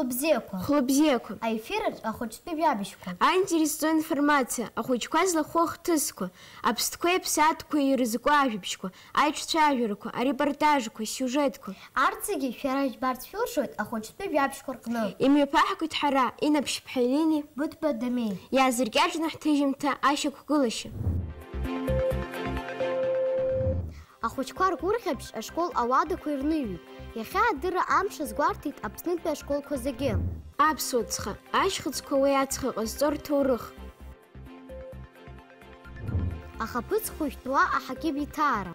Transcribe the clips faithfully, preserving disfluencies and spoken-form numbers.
Хәылбзиақәа. Хәылбзиақәа. Аефир аҿы ахәыҷтәы жәабжьқәа. Аинтересҵо информациа, ахәыҷқәа злахәу ахҭысқәа, аԥстәқәеи аԥсаатәқәеи ирызку ажәабжьқәа, аиҿцәажәарақәа, арепортажқәа, асиужетқәа. Арҭ зегьы шәара ижәбарц шәылшоит ахәыҷтәы жәабжьқәа рҟны. Имҩаԥаҳгоит ҳара, Инаԥшьԥҳа Елини, Быҭәба Дамеи. Иаазыркьаҿны ҳҭыжьымҭа ашьақәгылашьа. Ахәыҷқәа ргәырӷьабжь ашкол ауадақәа ирныҩит. Иахьа адырра амш азгәарҭеит Аԥснытәи ашколқәа зегьы. Аԥсуа ҵха, ашьхыцқәа уи ацха ҟазҵо рҭоурых. Ахаԥыц хәышәтәуа аҳақьым иҭаара.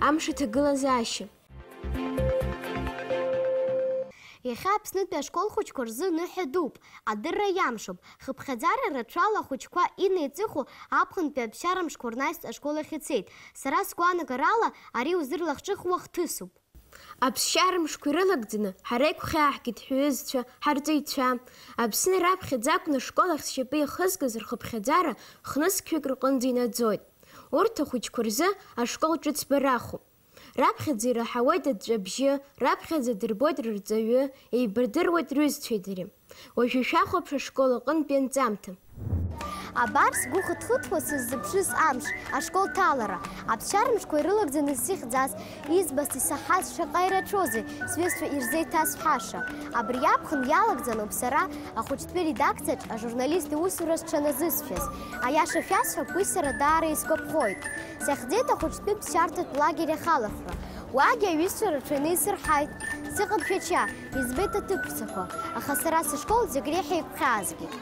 Амш аҭагылазаашьа. Иахьа Аԥснытәи ашкол хәыҷқәа рзы ныҳәа дууп, адырра иамшуп. Хыԥхьаӡара рацәала ахәыҷқәа инеиҵыху аԥхынтәи аԥсшьара мшқәа рнаҩстә ашкол ахь ицеит. Сара сгәаанагарала, ари узырлахҿыхуа хҭысуп. Аԥсшьара мшқәа ирылагӡаны ҳара игәхьааҳгеит ҳҩызцәа, ҳарҵаҩцәа. Аԥсны раԥхьаӡа акәны ашкол ахь зшьапы иахызгаз рхыԥхьаӡара хнызқьҩык рҟынӡа инаӡоит. Урҭ ахәыҷқәа рзы ашкол ҿыцбарахуп. Раԥхьаӡа ираҳауеит аҵәҵәабжьы, раԥхьаӡа дырбоит рырҵаҩы, еибадыруеит рҩызцәеи дареи. Уажәы шәахәаԥш ашкол аҟынтәи анҵамҭа. Абар сгәы хыҭхыҭуа сыззыԥшыз амш, ашкол ҭалара, аԥсшьара мшқәа ирылагӡаны сзыхьӡаз, избаз, исаҳаз шаҟа ирацәоузеи сҩызцәа ирзеиҭасҳәаша. Абри аԥхын иалагӡаноуп сара ахәыҷтәы редакциаҿ ажурналист иусура сҽаназысшәаз. Аиаша шәасҳәап, уи сара даара исгәаԥхоит. Сахьӡеит ахәыҷтәы ԥсшьарҭатә лагер иахалархәра. Уагьы аҩызцәа рацәаны исырҳаит. Сыҟан Шәача, избеит аҭыԥ ҳәсақәа, аха сара сышкол зегь реиҳа игәхьаазгеит.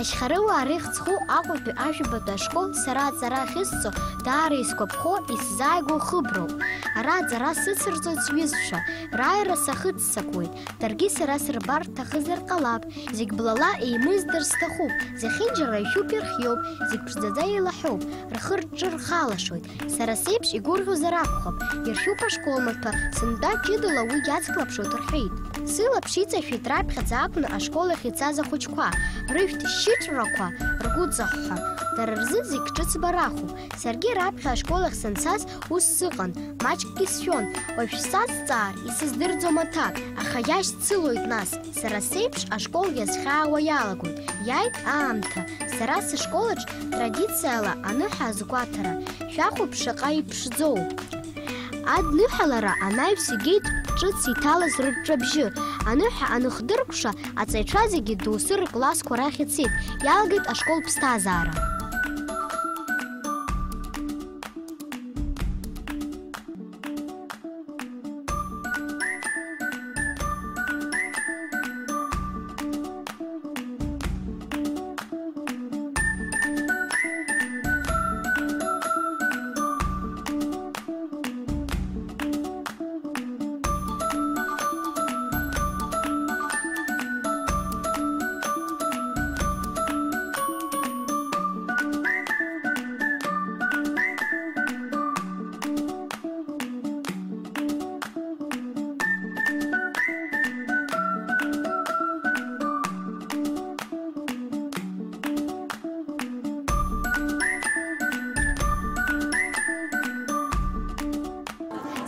Ашьхарыуаа рыхьӡ зху Аҟәатәи ажәабатәи ашкол сара аҵара ахьысҵо даара исгәаԥхо, исзааигәоу хыброуп. Ара аҵара сыцырҵоит сҩызцәа, рааира сахыццакуеит. Даргьы сара сырбар рҭахызар ҟалап, зегь блала еимыздыр сҭахуп, зехьынџьара ишәуп, ирхиоуп, зегь ԥшӡаӡа еилаҳәоуп, рхы-рҿы рхалашоит. Сара сеиԥш игәырӷьозар акәхап, иршәуп ашкол маҭәа, сынтәа ҷыдала уи иацклаԥшуеит рҳәеит. Сылаԥш иҵашәеит раԥхьаӡа акәны ашкол ахь ицаз ахәыҷқәа, рышәҭ шьыҵәрақәа ргәыҵаҳәҳәа, дара рзы зегь ҿыцбарахуп. Саргьы раԥхьа ашкол ахь санцаз ус сыҟан, маҷкгьы сшәон, уажә сазҵаар, исыздырӡом аҭак, аха иашьцылоит нас. Сара сеиԥш ашкол иазхьаауа иалагоит, иааит аамҭа, сара сышколаҿ традициала аныҳәа азгәаҭара, шәахәаԥш шаҟа иԥшӡоу. Адныҳәалара анаҩс игеит ҿыц иҭалаз рыҿҿабжьы, аныҳәа аныхдыркәша, аҵаҩцәа зегьы доусы рыклассқәа рахь ицеит, иалагеит ашкол ԥсҭазаара.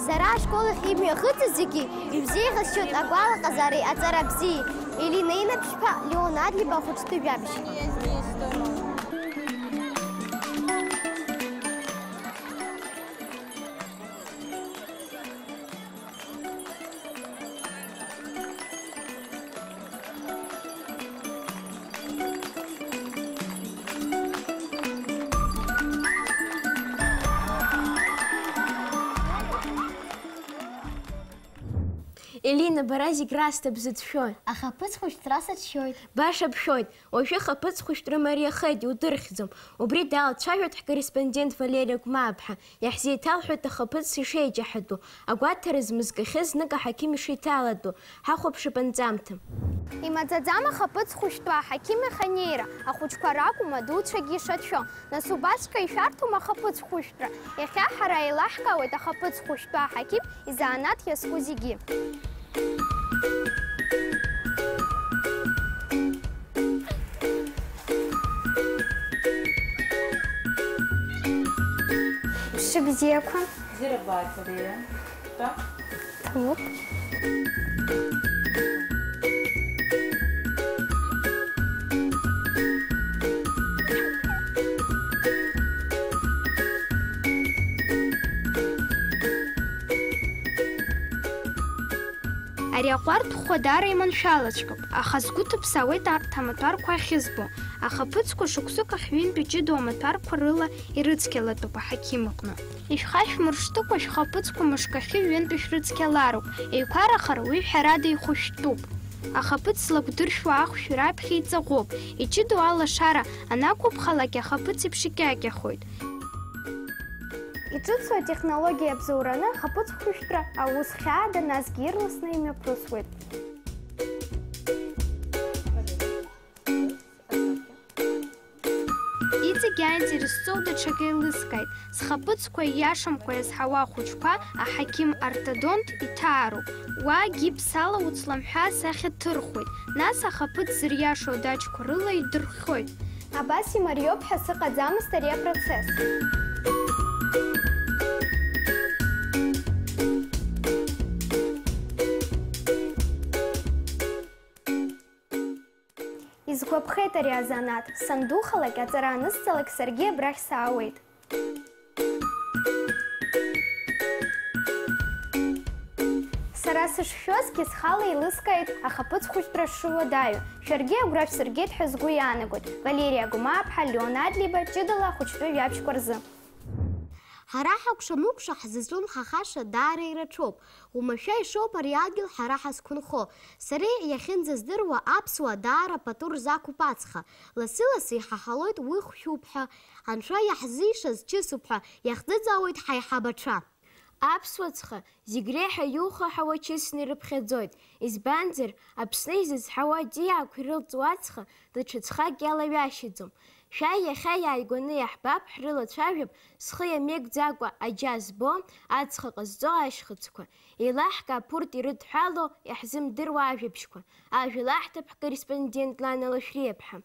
Сара ашкол ахь имҩахыҵыз зегьы ибзеиӷьасшьоит агәалаҟазаареи аҵара бзиеи. Елина Инаԥшьԥҳа, Леон Адлеиба, ахәыҷтәы жәабжьқәа. Елина, бара зегь раасҭа бзыцәшәоит. Ахаԥыц хәышәтәра сацәшәоит. Баша бшәоит. Уажәы ахаԥыц хәышәтәра мариахеит, иудырхьӡом. Убри далацәажәоит ҳкорреспондент Валери Гәмааԥҳа. Иаҳзеиҭалҳәоит ахаԥыц ишеиҷаҳатәу, агәаҭара змызкахьаз знык аҳақьым ишиҭалатәу. Ҳахәаԥшып анҵамҭа. Имаӡаӡам ахаԥыц хәышәтәа аҳақьым иахь анеира, ахәыҷқәа ракәым, адуцәагьы ишацәшәо. Нас убасҵәҟьа ишәарҭоума ахаԥыц хәышәтәра? Иахьа ҳара еилаҳкаауеит ахаԥыц хәышәтәа аҳақьым изанааҭ иазку зегьы. Мшыбзиақәа. Зарабатываем. Так? Вот. Ари аҟәардәхәқәа даара иманшәалаҵәҟьоуп, аха сгәы ҭыԥсаауеит арҭ амаҭәарқәа ахьызбо. Ахаԥыцқәа шықәсык ахь ҩынтә иҷыдоу амаҭәарқәа рыла ирыцқьалатәуп аҳақьым иҟны. Ишәхашәмыршҭыкәа шәхаԥыцқәа мышк ахьы ҩынтә шәрыцқьалароуп, еиқәарахар уи ҳәарада ихәышәтәуп. Ахаԥыц злақәдыршәуа ахәшә раԥхьа иҵаӷәӷәоуп, иҷыдоу алашара анақәыԥхалак ахаԥыц иԥшьакьакьахоит. Иҿыцу атехнологиа иабзоураны ахаԥыц хәышәтәра аус хьаада, насгьы ирласны имҩаԥысуеит. Иҵегь аинтерес зҵоу даҽакы еилыскааит, зхаԥыцқәа ииашамкәа иазҳауа ахәыҷқәа аҳақьым ортодонт иҭаароуп. Уа гипсала уцламҳәа асахьа ҭырхуеит, нас ахаԥыц зыриашоу адаҷқәа рыла идырххьоит. Абас имариоуп ҳәа сыҟаӡамызт ари апроцесс. Исгәаԥхеит ари азанааҭ, сандухалак, аҵара анысҵалак саргьы абрахь саауеит. Сара сышшәозгьы, схала еилыскааит ахаԥыц хәыҷтәра шуадаҩу. Шәаргьы агәра шәсыргеит ҳәа сгәы иаанагоит. Валериа Агәмааԥҳа, Леон Адлеиба, ҷыдала ахәыҷтәы жәабжьқәа рзы. Ҳара ҳакәша-мыкәша ҳзаҵәым ҳахаша даара ирацәоуп. Уамашәа ишоуп ари адгьыл ҳара ҳазқәынхо. Сара иахьынӡаздыруа аԥсуаа даара пату рзақәуп ацха. Лассы-лассы иҳаҳалоит уи хәшәуп ҳәа. Анцәа иаҳзишаз чысуп ҳәа иаҳзыӡаауеит ҳаиҳабацәа. Аԥсуа ҵха зегь реиҳа иухаҳауа чысны ирыԥхьаӡоит, избанзар, Аԥсны изызҳауа аҵиаақәа ирылҵуа ацха даҽа ҵхак иалаҩашьаӡом. Шәааи, иахьа иааигәаны иаҳбап, ҳрылацәажәап, зхы иамеигӡакәа аџьа збо, ацха ҟазҵо ашьхыцқәа. Еилаҳкаап урҭ ирыдҳәалоу, иаҳзымдыруа ажәабжьқәа. Ажәа лаҳҭап ҳкорреспондент Лана Лашәриаԥҳа.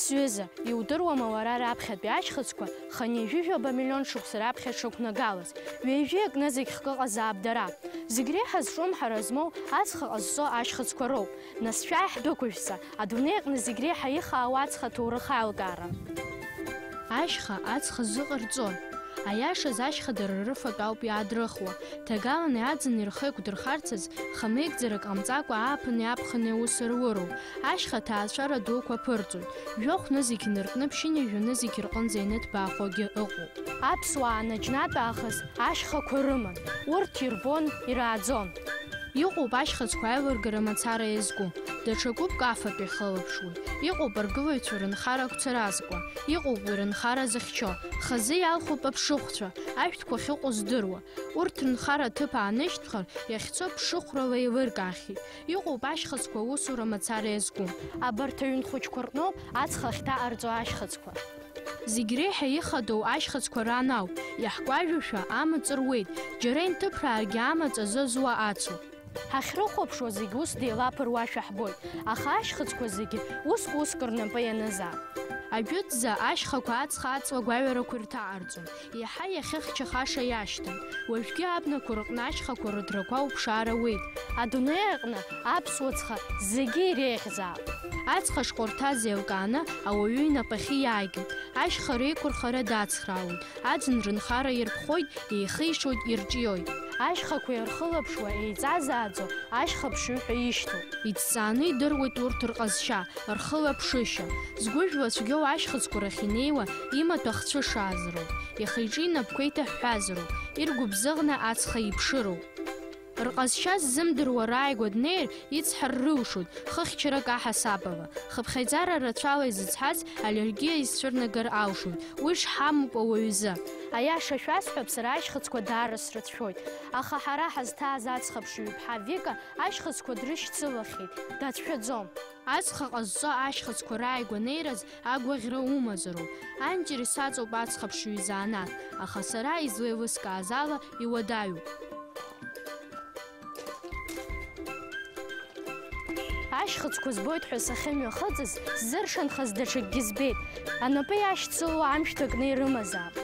Сҩыза, иудыруама уара раԥхьатәи ашьхыцқәа хынҩажәижәаба миллион шықәса раԥхьа дшықәнагалаз? Ҩажәи акны зегь хкы ҟазаап дара. Зегь реиҳа зҿлымҳара змоу ацха ҟазҵо ашьхыцқәа роуп. Нас шәааи ҳдәықәыжәҵа, адунеи аҟны зегь реиҳа ихаау ацха аҭоурых аилкаара. Ашьха ацха зыҟарҵо. Аиашаз ашьха дара рыфатә ауп иаадрыхуа. Ҭагалан иаӡын ирхеиқәдырхарц азы, хамеигӡарак ҟамҵакәа ааԥыни аԥхыни аус руроуп. Ашьха аҭаацәара дуқәа ԥырҵоит. Жәохә нызқь инаркны ԥшьынҩажәа нызқь рҟынӡа ианыҭбаахогьы ыҟоуп. Аԥсуаа наџьнатә аахыс ашьхақәа рыман. Урҭ ирбон, ирааӡон. Иҟоуп ашьхыцқәа аилыргара мацара иазку, даҽа гәыԥк афатә ихылаԥшуеит, иҟоуп аргылаҩцәа рынхара агәцаразкуа, иҟоуп уи рынхара зыхьчо, хазы иалхуп аԥшыхәцәа, ашәҭқәа ахьыҟоу здыруа, урҭ рынхара аҭыԥ аанышьҭхыр, иахьцо ԥшыхәрала еилыркаахьеит, иҟоуп ашьхыцқәа аусура мацара иазку. Абарҭ аҩын хәыҷқәа рҟноуп ацха ахьҭаҟарҵо ашьхыцқәа. Зегь реиҳа ихадоу ашьхыцқәа ран ауп, иаҳкәажәушәа амаҵ руеит, џьара инҭыԥрааргьы амаҵ азы зуа ацу. Ҳахьрыхәаԥшуа зегь ус деилаԥыруашәа ҳбоит, аха ашьхыцқәа зегьы уск-уск рнапы ианызаап. Ажәытәӡа ашьхақәа ацха аҵла гәаҩарақәа ирҭаҟарҵон, еиҳа иахьыхьчахаша иашьҭан. Уажәгьы абнақәа рыҟны ашьхақәа рыдрақәа уԥшаар ауеит. Адунеи аҟны аԥсуа ҵха зегьы иреиӷьзаап. Ацха шхәарҭаз еилкааны ауаҩы инапахьы иааигеит, ашьха реиқәырхара дацхраауеит, аӡын рынхара ирԥхоит, еихишоит, ирҿиоит. Ашьхақәа ирхылаԥшуа, еиҵазааӡо ашьха ԥшыҩ ҳәа ишьҭоуп. Иҭҵааны идыруеит урҭ рҟазшьа, рхылаԥшышьа. Згәыжәла цәгьоу ашьхыцқәа рахь инеиуа имаҭәа хцәышаазароуп, ихы-иҿы инапқәа иҭаҳәҳәазароуп, иргәыбзыӷны ацха иԥшыроуп. Рҟазшьа ззымдыруа рааигәа днеир, ицҳар рылшоит, хыхьчарак аҳасабала. Хыԥхьаӡара рацәала изыцҳаз аллергиа изцәырнагар алшоит, уи шҳамоуп ауаҩ изы. Аиаша шәасҳәап, сара ашьхыцқәа даара срыцәшәоит, аха ҳара ҳазҭааз аӡхыԥшҩы иԥҳа Вика ашьхыцқәа дрышьцылахьеит, дацәшәаӡом. Ацха ҟазҵо ашьхыцқәа рааигәа неираз агәаӷьра умазароуп. Аинтерес аҵоуп аӡхыԥшҩы изанааҭ, аха сара излеилыскааз ала иуадаҩуп. Ашьхыцқәа збоит ҳәа сахьымҩахыҵыз, сзыршанхаз даҽакгьы збеит. Анапы иашьцыло амшәҭакны ирымазаап.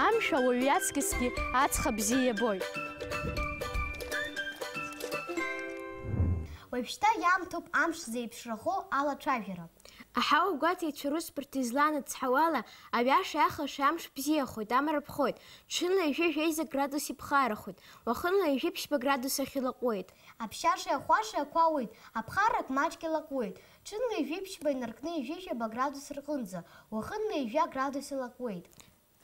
Амшә ауаҩы иаҵкысгьы аҵх абзиа иабоит. Уажәшьҭа иаамҭоуп амш зеиԥшрахо алацәажәара. Аҳауа гәаҭеицәа русбарҭа изланыцҳауала, аҩаша иахаша амш бзиахоит, амра ԥхоит, ҽынла ҩажәи жәеиза градус иԥхарахоит, уахынла ҩажәи ԥшьба градус ахь илаҟәуеит. Аԥшьаша иахәаша иақәауеит, аԥхаррак маҷк илаҟәуеит, ҽынла ҩажәи ԥшьба инаркны ҩажәи жәаба градус рҟынӡа, уахынла ҩажәа градус илаҟәуеит.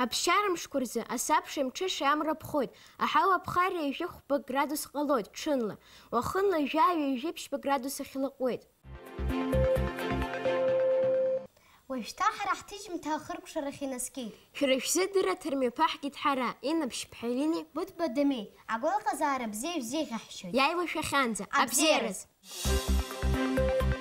Аԥсшьара мшқәа рзы асабша мҽыша амра ԥхоит, аҳауа аԥхарра ҩажәи хәба градус ҟалоит ҽынла, уахынла ҩажәи ԥшьба градус ахь илаҟәуеит. Уажәшьҭа ҳара ҳҭыжьымҭа ахыркәшарахь инаскьеит. Шәара шәзы дырраҭара мҩаԥаҳгеит ҳара, Инна Ԥшьԥҳа Елини, Быҭәба Дамеи, агәалаҟазаара бзиа шәзеиӷьаҳшьоит. Иааиуа шәахьанӡа, абзиараз! Абзиараз!